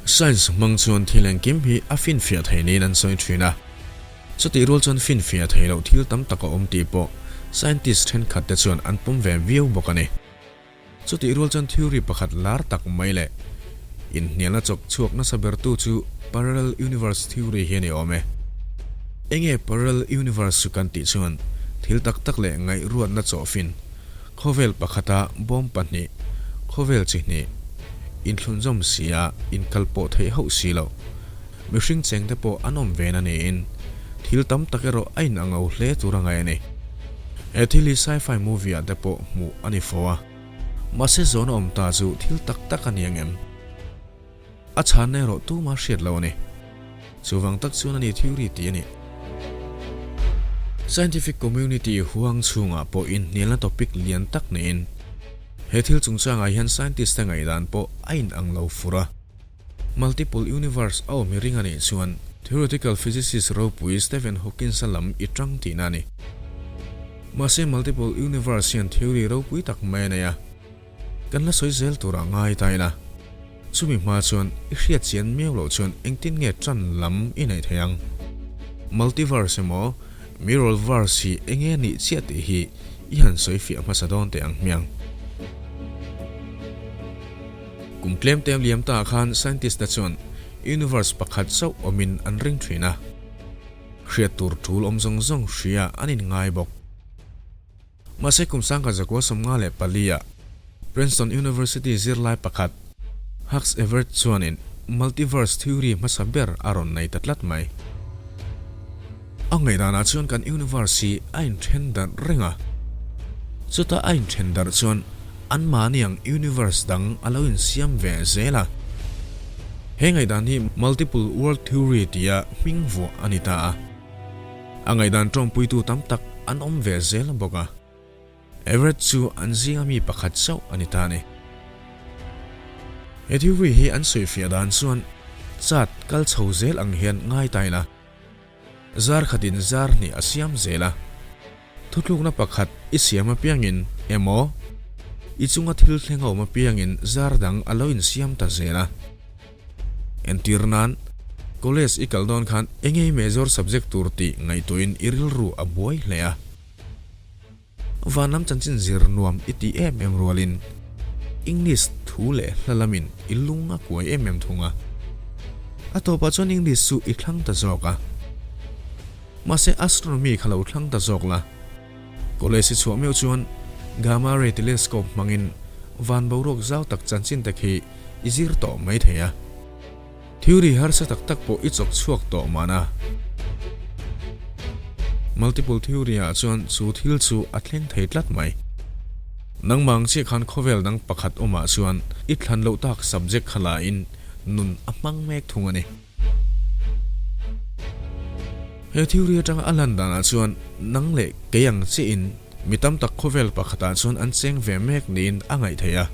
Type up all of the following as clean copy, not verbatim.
Science hmang chuan thil engkim hi a finfiah thei niin an sawi thin a. Chutih rual chuan finfiah thei loh thil tam tak a awm tih pawh scientist thenkhat te chuan an pawm ve viau bawk a ni. Chutih rual chuan theory pakhat lar tak mai leh inhnialna chawk chhuak nasa bertu chu parallel universe theory hi a ni awm e. Enge parallel universe chu kan tih chuan thil tak tak leh ngaihruatna chawhfin Khawvel pakhata bawm pahnih, khawvel chi hnih, inthlunzawm sia inkal pawh theih hauh si loh. Mihring chengte pawh an awm ve na niin, thil tam tak erawh a in ang o hle tur a ngaih a ni. He thil hi sci-fi movie ah te pawh hmuh a ni fo a, mahse zawn a awm ta chu thil tak tak a ni ang em? A chhanna erawh tuma hriat lo a ni. Chuvang tak chuan a ni theory tih a ni. Scientific community huang chhungah pawh inhnialna topic lian tak niin he thil chungchangah hian scientist te ngaihdan pawh a inang lo fur a. Multiple universe a awm i ring a nih chuan theoretical physicist ropui Stephen Hawkins-a lam i tang tihna a ni. Mahse multiple universe hian theory ropui tak mai a nei a. Kan la sawi zel tur a ngai ta ila, chumi hma chuan i hriat chian miau loh chuan engtin nge tan lam i neih theih ang? Multiverse emaw Mirrorverse hi enge nih chiah tih hi i han sawi fiah hmasa dawn teh ang hmiang. Kum tlem tlem liam ta khan scientist te chuan universe pakhat chauh awmin an ring thin a, hriat tur tul awm zawng zawng hria an inngai bawk. Mahse kum sangkhat zakua 54 ah Princeton University zirlai pakhat Hughes Everett chuanin multiverse theory hmasa ber a rawn nei ta tlat mai. A ngaihdanah chuan kan universe hi a inthen darh reng a, chuta a inthen darh chuan anmahni ang universe dang a lo insiam ve zel a. He ngaihdan hi multiple world theory tia hming vuah a ni ta a. A ngaihdan tawngpuitu tam tak an awm ve zel bawk a, Everett chu an zinga mi pakhat chauh a ni ta a ni. He theory hi an sawifiah dan chuan chat kal chho zel ang hian ngai ta ila, zar khatin zar hnih a siam zel a, thutlukna pakhat i siam apiangin emaw i chunga thil thleng a awm apiangin zar dang a lo insiam ta zel a. Entir nan, College i kal dawn khan enge i major subject tur tih ngaihtuahin i rilru a buai hle a. Vanlam chanchin zir nuam i tih em em rualin English thu leh hla lamin i lung a kuai em em thung a. A tawpah chuan English chu i thlang ta zawk a. Mahse astronomy kha lo thlang ta zawk la. College i chhuah meuh chuan Gamma Ray Telescope hmangin van boruak zau tak chanchin te khi i zir tawh mai thei a. Theory harsa tak tak pawh i chawk chhuak tawh mahna. Multiple theory ah chuan chu thil chu a thleng thei tlat mai. Nangmah ang chiah khan khawvel dang pakhat awmah chuan i thlan loh tak subject kha la in nun a hmang mek thung a ni. He theory atanga a lan danah chuan nang leh kei ang chiahin mi tam tak khawvel pakhatah chuan an cheng ve mek niin a ngaih theih a.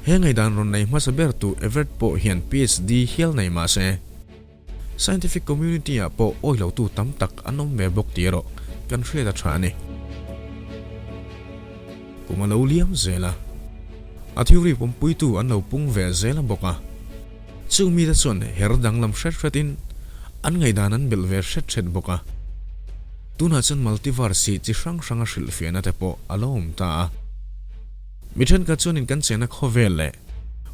He ngaihdan rawn nei hmasa bertu Everett pawh hian PhD hial nei mah se, scientific community-ah pawh awilotu tam tak an awm ve bawk tih erawh kan hriat a tha a ni. Kum a lo liam zel a, a theory pawmpuitu an lo pung ve zel a bawk a. Chung mite chuan her danglam hret hretin an ngaihdan an belh ve hret hret bawk a. Tunah chuan multiverse hi chi hrang hranga hrilhfiahna te pawh a lo awm ta a. Mi thenkhat chuanin kan chena khawvel leh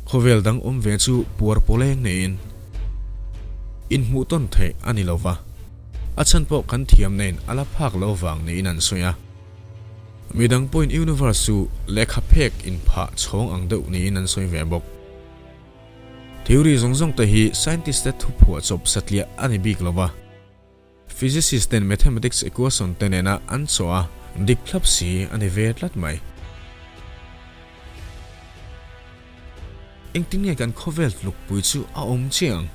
khawvel dang awm ve chu puar pawleng niin inhmuh tawn theih a ni lova, a chhan pawh kan thiam nen a la phak lo vang niin an sawi a. Midang pawhin universe chu lehkha phek inphah chhawng ang deuh niin an sawi ve bawk. Theory zawng zawng te hi scientist te thuphuah chawp satliah a ni bik lo va, physicist ten mathematics equation te nena an chawh a dik thlap si a ni ve tlat mai. Engtin nge kan khawvel tlukpui chu a awm chiah ang?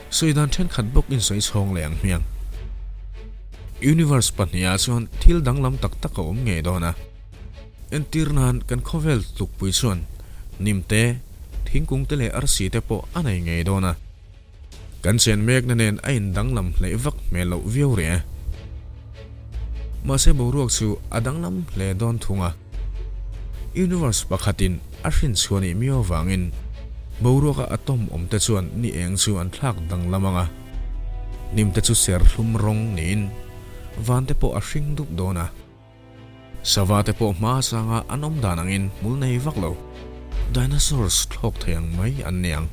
Sawi dan thenkhat bawk in sawi chhawng leh ang hmiang. Universe pahnih ah chuan thil danglam tak tak a awm ngei dawn a. Entir nan kan khawvel tlukpui chuan hnim te, thingkung te leh arsi te pawh a nei ngei dawn a. Kan chen mekna nen a in danglam hleih vak hmel loh viau rih e. Mahse boruak chu a danglam hle dawn thung a. Universe pakhatin a hrin chhuah nih miau avangin. Boruaka atom awmte chuan ni eng chu an thlak danglam ang a, hnimte chu serthlum rawng niin vante pawh a hring dup dawn a. Sava te pawh hma sanga an awm dan angin hmul nei vak lo, dinosaurs thlawk thei ang mai an ni ang.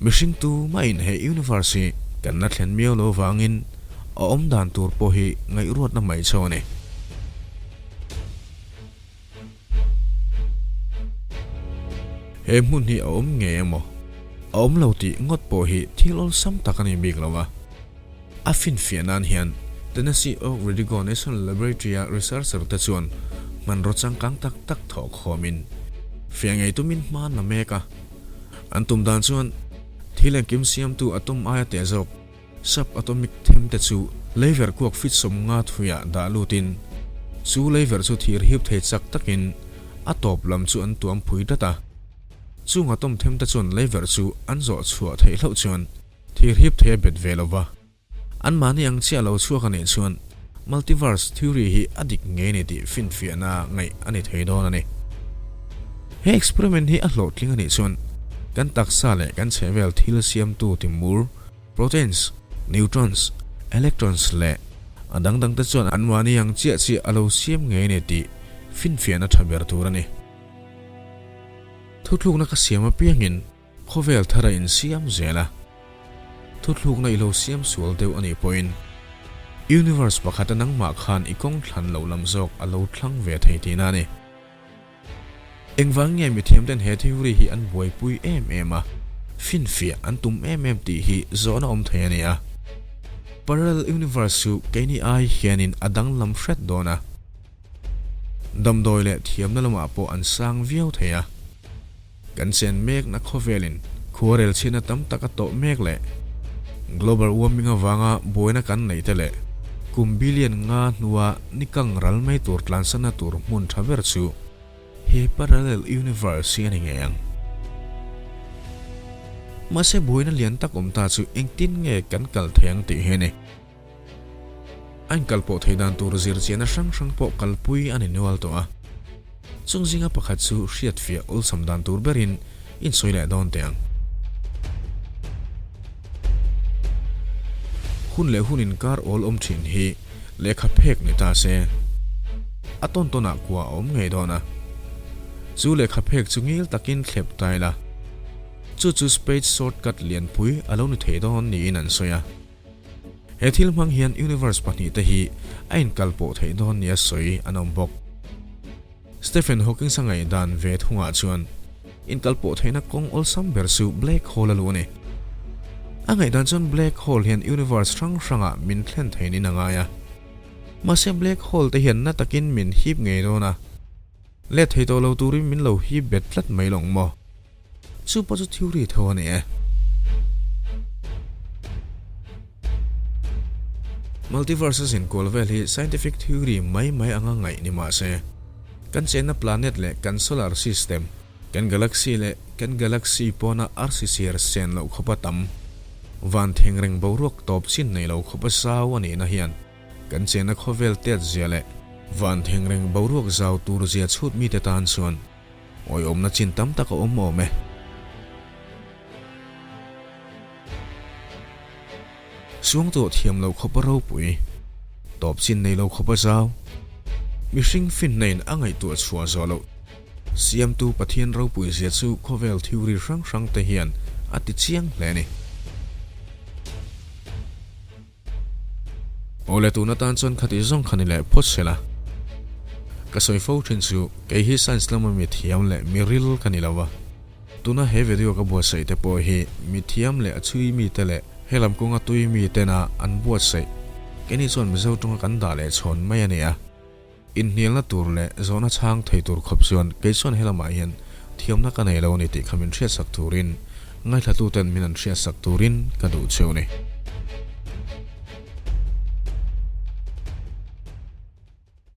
Mihring tu mahin he universe hi kan la thlen miau lo vangin a awm dan tur pawh hi ngaihruatna mai chauh a ni. He hmun hi a awm ngei emaw? A awm lo tih ngawt pawh hi thil awlsam tak a ni bik lo a. A finfiah nan hian Tennessee Oak Ridge National Laboratory-a researcher te chuan hmanraw changkang tak tak thawh khawmin fiah ngei tumin hma an la mek a. An tum dan chuan thil engkim siamtu atom aia teh zawk Sub-atomic them te chu leiverh kuak fit 50 thuiah dah lutin chu leiverh chu thir hip thei chak takin a tawp lam chu an tuam phui dat a. Chung atom them te chuan leiverh chu an zawh chhuah theih hlauh chuan thir hip thei a bet ve lo va. Anmahni ang chiah lo chhuak a nih chuan multiverse theory hi a dik ngei ni tih finfiahna ngaih a ni thei dawn a ni. He experiment hi a hlawhtling a nih chuan kan taksa leh kan chhehvel thil siamtu timur, Proteins, neutrons, electrons leh a dang dangte chuan anmahni ang chiah chiah a lo siam ngei a ni tih finfiahna tha ber tur a ni. Thuthlukna ka siam apiangin khawvel thar a insiam zel a, thuthlukna i lo siam sual deuh a nih pawhin universe pakhata nangmah khan i kawng thlan loh lam zawk a lo thlang ve thei tihna a ni. Engvang nge mithiamten he theory hi an buaipui em em a, finfiah an tum em em tih hi zawhna awm thei a ni a. Parallel universe chu keini ai hianin a danglam hret dawn a. Damdawi leh thiamna lamah pawh an sang viau thei a. Kan chen mekna khawvelin khuarel chhiatna tam tak a tawh mek leh global warming avanga buaina kan neih te leh kum billion nga hnua ni kang ral mai tur tlansanna tur hmun tha ber chu he parallel universe hi a ni ngei ang. Mahse buaina lian tak awm ta chu engtin nge kan kal thei ang tih hi a ni. A inkalpawh theih dan tur zirchiahna hrang hrang pawh kalpui a ni nual tawh a. Chung zinga pakhat chu hriatfiah awlsam dan tur berin insawi leh dawn teh ang. Hun leh hun inkar awl awm thin hi lehkha phek ni ta se, a tawn tawnah kua a awm ngei dawn a. Chu lehkha phek chu ngil takin thlep ta ila, chu chu space shortcut lianpui a lo ni thei dawn niin an sawi a. He thil hmang hian universe pahnihte hi a inkalpawh theih dawn nia sawi an awm bawk. Stephen Hawking-a ngaihdan ve thungah chuan inkalpawh theihna kawng awlsam ber chu black hole a luh a ni. A ngaihdan chuan black hole hian universe hrang hrangah min thlen theinin a ngai a. Mahse black hole te hian na takin min hip ngei dawn a, let thei tawh lo turin min lo hip bet tlat mai lawng maw? Chu pawh chu theory tho a ni e. Multiverse a zinkual vel hi scientific theory mai mai anga ngaih ni mah se, kan chenna planet leh kan solar system, kan galaxy leh kan galaxy pawna arsi siar sen loh khawpa tam, van thengreng boruak tawp chin nei lo khawpa zau a nihna hian kan chenna khawvel tet zia leh van thengreng boruak zau tur zia chhut mite tan chuan Awihawmna chin tam tak a awm awm e. Suangtuah thiam lo khawpa ropui, tawp chin nei lo khawpa zau, mihring finna in a ngaihtuah chhuah zawh loh Siamtu Pathian ropui zia chu khawvel theory hrang hrang te hian a ti chiang hle a ni. Awle tun atan chuan khati zawng kha ni leh phawt se la. Ka sawi fo thin chu kei hi science lama mi thiam leh mi ril ka ni lo va. Tuna he video ka buatsaih te pawh hi mi thiam leh a chhui mi te leh he lam kawnga tui mi tena an buatsaih keini chuan Mizo tawnga kan dah leh chhawn mai a ni a. Inhnialna tur leh zawhna chhang thei tur khawp chuan kei chuan helamah hian thiamna ka nei lo a ni tih kha min hriatsak turin ngaihlatuten min an hriatsak turin ka duh cheu a ni.